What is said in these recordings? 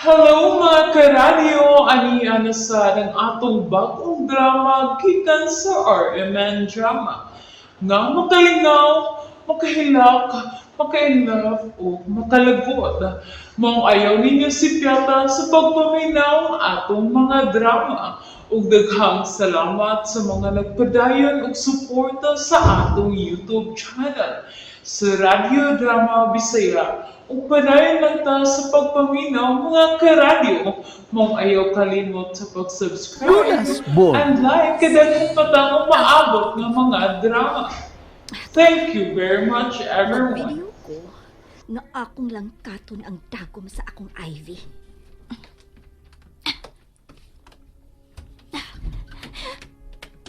Hello, mga karadyo! Ani na sad ang atong bagong drama gikan sa RMN Drama nga makalingaw, makahilak, maka-inlove o makalagot. Maong ayaw ninyo sipyata sa pagpaminaw atong mga drama. Ug daghang salamat sa mga nagpadayon og suporta sa atong YouTube channel sa Radyo Drama Bisaya. Ug padayon lang ta sa pagpaminaw, mga karadyo. Maong ayaw kalimot sa pag-subscribe Lunas Boy. And like kadaghan pa tang umaabot nga mga drama. Thank you very much, everyone. Magbiliw ko nga akong langkaton ang dagom sa akong Ivy.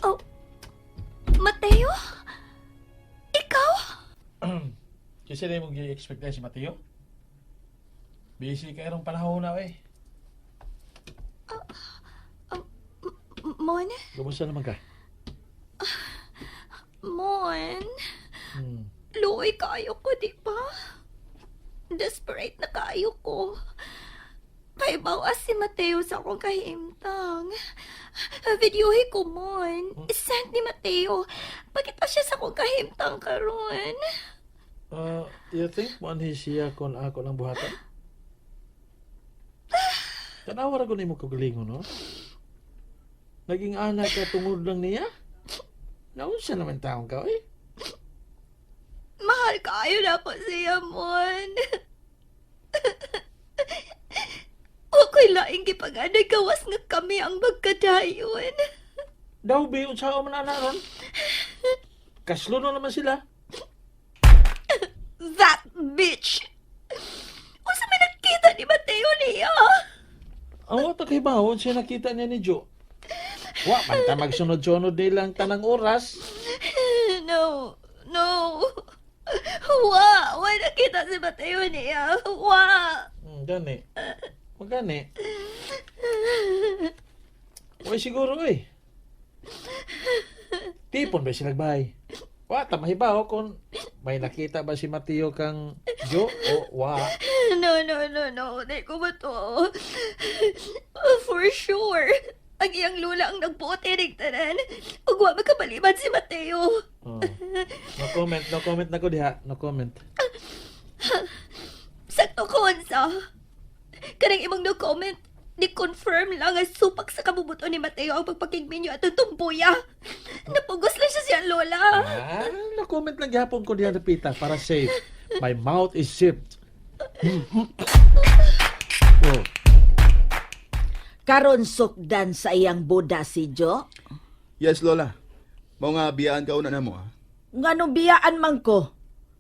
Oh, Mateo? Ikaw? Kasi na mong gi-expect na si Mateo. Busy ka rong panahon na eh. Mon? Kumusta naman ka? Mon? Luoy kaayo ko, di ba? Desperate na kaayo ko. Kay bawas si Mateo sa akong kahimtang. Videohi ko, Mon. Send ni Mateo. Pakita siya sa akong kahimtang karon. You think mo anhi siya kon ako ng buhatan? Tanawa ra ko nimo kagalingon, no? Naging anak ka tungod lang niya? Naunsa naman taong ka, eh? Mahal kaayo na ako siya, Mon. Ako'y laing gipanganay gawas nga kami ang magkadayon. Daw, be, unsa man ana ron? Kaslo na naman sila. That bitch! Unsa may nakita ni Mateo niya? Ang wata kay bawon siya nakita niya ni Joe. Wa man ta magsunod-sunod nilang tanang oras. No, no. Wa, wa nakita si Mateo niya. Wa. Gani. Magani. Uy, siguro eh. Tipon ba sila nagbay? Wa ta mahibaw kung may nakita ba si Mateo kang Joe o wa. No, no, no, no. Di ko matuo. For sure. Ang iyang lula ang nagbuot inig tanan. Ug wa makabaliman si Mateo. Oh. No comment, no comment na ko diha, no comment. Sakto ko unsa. Kanang imong no comment, ni confirm lang ang supak sa kabubuto ni Mateo ang pagpakigminyo at tumbuya. Napugos lang siya siyang lola. Ah, no comment lang gihapon ko diha napita para safe. My mouth is zipped. Oh. Karon sukdan sa iyang boda si Jo. Yes, Lola. Mao nga biyaan ka una na mo, ah. Nganong biyaan man ko?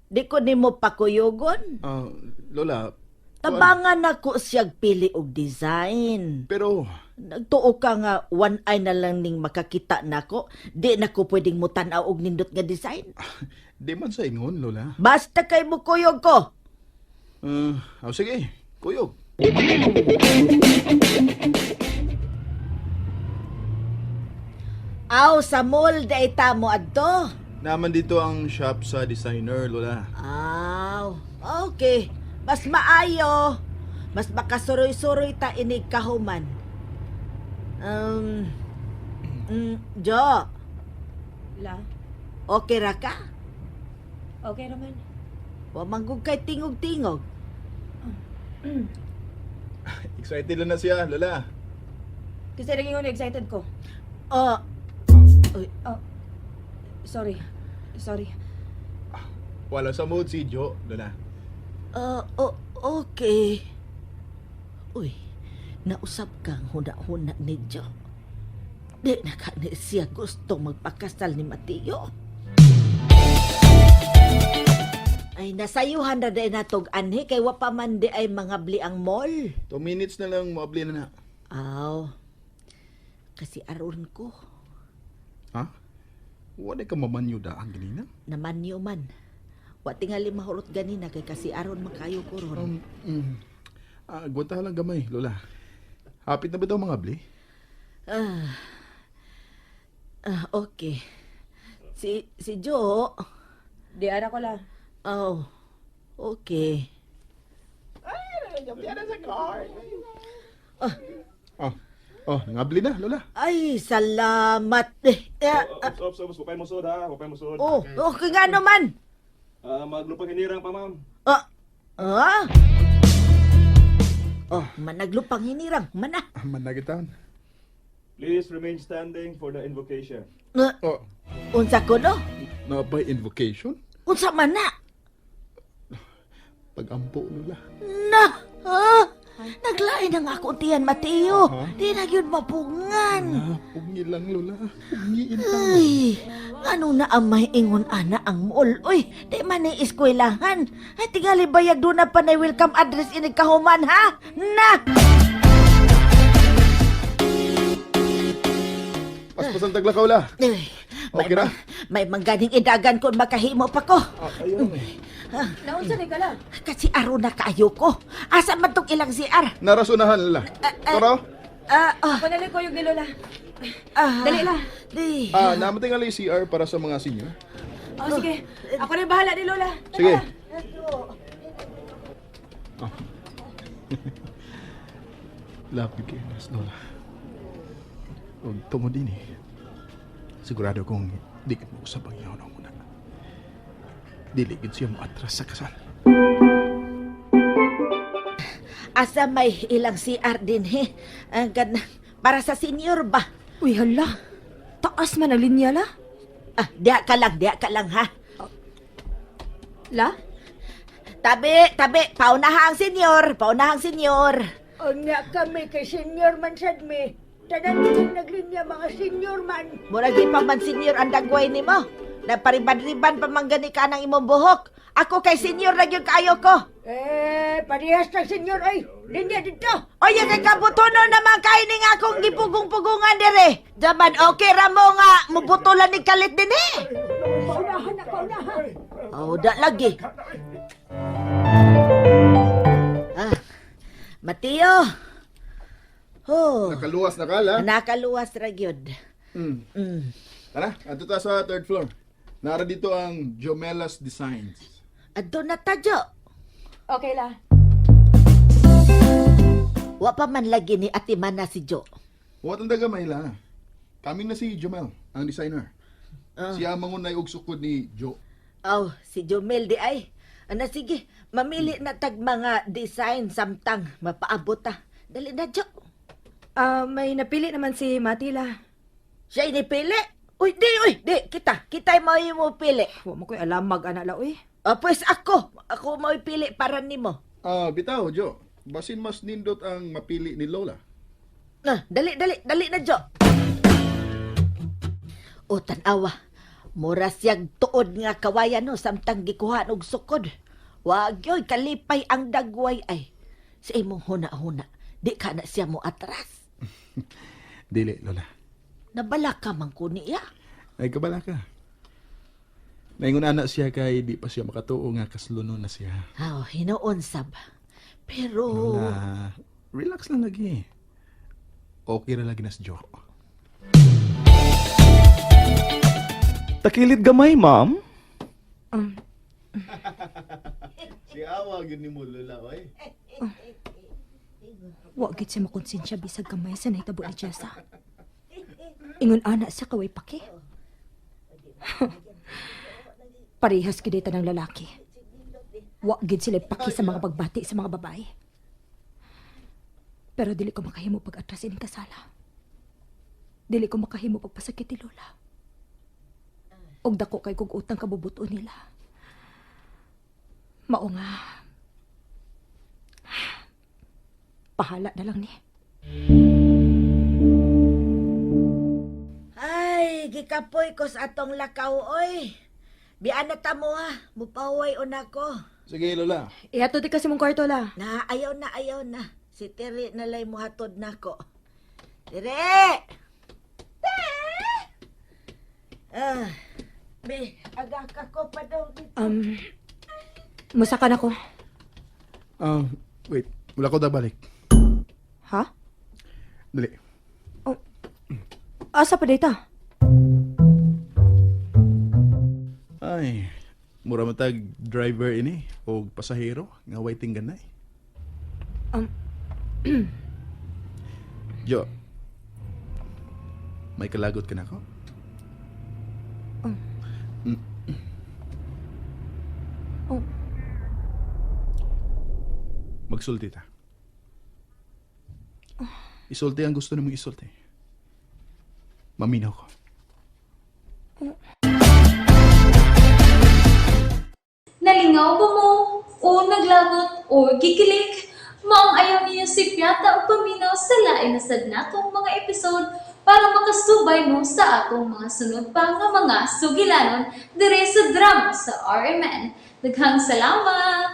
Di ko nimo pakuyogon. Ah, Lola, Tabangan nako siyag pili og design. Pero Nagtuo ka nga one eye na lang ning makakita nako, di nako pwedeng mutan-aw og nindot nga design. Di man sa ingon, Lola. Basta kay mukuyog ko. Oh, sige, kuyog. Aw sa mall di ta mo adto. Naman dito ang shop sa designer, Lola. Aw, okay. Mas maayo. Mas makasuroy-suroy ta inig kahuman. Jo, La, okay ra ka? Okay naman. Wa manggug kay tingog-tingog. Excited lang na siya, Lola. Kasi naging ano, excited ko. Oh, Sorry. Sorry. Wala sa mood si Joe, Lola. Okay. Uy, nausap kang huna-huna ni Jo. Di na ka ni siya gusto magpakasal ni Mateo. Ay, nasayuhan na din natog anhi kay wa pa man di ay mga bli ang mall. 2 minutes na lang, maabli na na. Aw, kasi aron ko, Ha? Wala ka mamanyo daan ganina? namanyo man. Wa tingali mahurot ganina kay kasi aron makayo ko ron. Ah, gwanta lang gamay, Lola. Hapit na ba daw mga bli? Ah, ah, okay. Si Joe, Di ara ko la. Oh, okay. Ah, Oh, oh, nangabli na, Lola. ay, salamat. Eh, eh, ah, Ops, ops, ops. Huwag musod ha. Huwag musod. oh, okay nga naman. Ah, maglupang hinirang pa, ma'am. Ah, ah? Oh, managlupang hinirang, mana. Ah, managitan. Please remain standing for the invocation. Ah, Oh, unsa ko no? na by invocation? Unsa man na? Pagampo, Lola. Na! Ah, naglain ang akong tiyan, Mateo. Ha? Di na yun mapungan. Ah, pugngi lang, Lola. Pugngiin lang. Ay, ano na ang may ingon ana ang mall? Uy, di man ni eskwelahan. Ay, tingali bayag doon na pa na welcome address ini kahuman, ha? Na! Paspasan taglakaw, la. Ay, may, Okay ra? may mangganing idagan kung makahimo pa ko. Ah, ayun eh. Naunsa ni ka la? Kasi araw na kaayo ko. Asa man tong ilang CR? Narasunahan, Lola. Tara. Ah, ah, Ako na lang kuyog ni Lola. ah. Dali la. Di. Ah, namating nga lang yung CR para sa mga senior. Oh, sige. Ako na yung bahala ni Lola. Sige. Oh. Lapit kayo nas, Lola. Huwag tungod din eh. Sigurado kong di ka mausap ang iyaw ng una. Dili gid siya mo atras sa kasal. Asa may ilang CR din he. Ang para sa senior ba? Uy, hala. Taas man ang linya la. Ah, diha ka lang ha. La? Tabi, tabi, paunahang senior, paunahang senior. Unya kami kay senior man sad mi. Tanan kitang naglinya mga senior man. Murag di pa man senior ang dagway nimo. Napariban-riban pa man gani ka ng imong buhok. Ako kay senior na gyud kaayo ko. Eh, parehas tag senior ay. Linya dito. Oy, kay kabutono naman kay ning akong gipugong-pugungan dire. Daman okay ra mo nga mubutolan ni kalit dinhi. Paunahan na, paunahan. Oh, da lagi. Ah, Mateo. Oh, Nakaluwas na ka, la. nakaluwas ra gyud. Mm. Mm. Tara, ato ta sa third floor. Nara dito ang Jomelas Designs. Adto na ta, Jo. Okay la. Wa pa man lagi ni Ate Mana si Jo. Wa tanda gamay la. Kami na si Jomel, ang designer. Ah. Siya mangunay og sukod ni Jo. Oh, si Jomel di ay. Ana sige, mamili na tag mga design samtang mapaabot ta. Dali na, Jo. Ah, may napili naman si Mati la. Siya inipili. Uy, di, uy, di, kita. Kita mo yung mo pili. Wa mo ko'y alam mag-ana la, uy. Oh, pues ako. Ako mo pili para nimo. Ah, bitaw, Jo. Basin mas nindot ang mapili ni Lola. Na, dali, dali, dali na, Jo. O, tanawa. Mura siyang tuod nga kawayan no, samtang gikuhaan og sukod. Wag yoy, kalipay ang dagway ay. Sa imong huna-huna, di ka na siya mo atras. Dili, Lola. Nabala ka man ko niya. Ay, kabala ka. Naingon ana siya kay di pa siya makatuo nga kaslunon na siya. Oh, hinuon sab. Pero, Lola, relax lang lagi. Okay ra lagi na si Jo. Takilid gamay, ma'am. Si awa gyud nimo Lola, oy. Wa gid siya makonsensya bisag gamay sa nahitabo ni Jessa. Ingon ana siya kaway paki. Parehas gid ng lalaki. Wa gid sila paki sa mga pagbati sa mga babae. Pero dili ko makahimo pag-atras ining kasala. Dili ko makahimo pagpasakit ni Lola. Og dako kay kog utang kabubuto nila. Mao nga. Pahala na lang ni. Ay, gikapoy ko sa atong lakaw, oy. Bian na ta mo ha, mupahuway una ko. Sige, Lola. Ihatod di kasi mong kwarto la. Na, ayaw na, ayaw na. Si Tere na lay muhatod nako. Tere! Tere! Ah, be, aga ka ko pa daw dito. Musaka na ko. Ah, wait. Wala ko dabalik. Ha? Dali. Asa pa data? Ay, mura man tag driver ini o pasahero nga waiting ganay. Jo, may kalagot ka na ako? Oh. Magsulti ta. Isulti ang gusto namong isulti. Maminaw ko. Nalingaw ba mo? O naglagot o gikilig? Maong ayaw niyo si Piata o paminaw sa lain na sad natong mga episode para makasubay mo sa atong mga sunod pa nga mga sugilanon dire sa drama sa RMN. Daghang salamat!